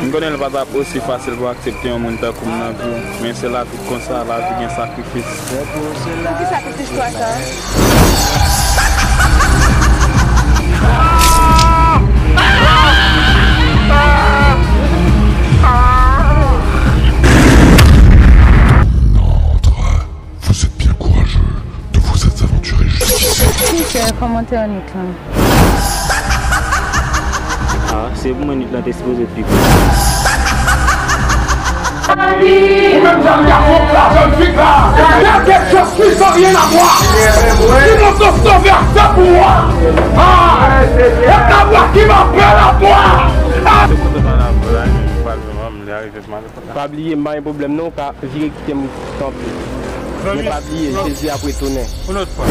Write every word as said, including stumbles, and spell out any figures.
M konnen l pa t ap osi fasil pou w aksepte yon moun tankou m nan vi w, men se lavi k konsa, lavi gen sakrifis. Poukisa tout istwa sa? Vous êtes bien courageux de vous être aventuré jusqu'ici. Kisa kòmantè an nèt lan? Ah, se pou mwen nèt lan te sipoze pi kout. Ou menm jèn gason, la jeune fille là, il y a quelque chose qui n'a rien à voir. Sinon, ton sauveur, c'est pour moi. Ah, c'est ta voix qui m'appelle à toi. Ah. Se kontan nan lavi la, li pral jwenn manman li, li rive mal. Pa bliye, m pa gen pwoblèm non, ou ka vire kite m kanpe. Men pa bliye, Jezi ap retounen. Yon lòt fwa.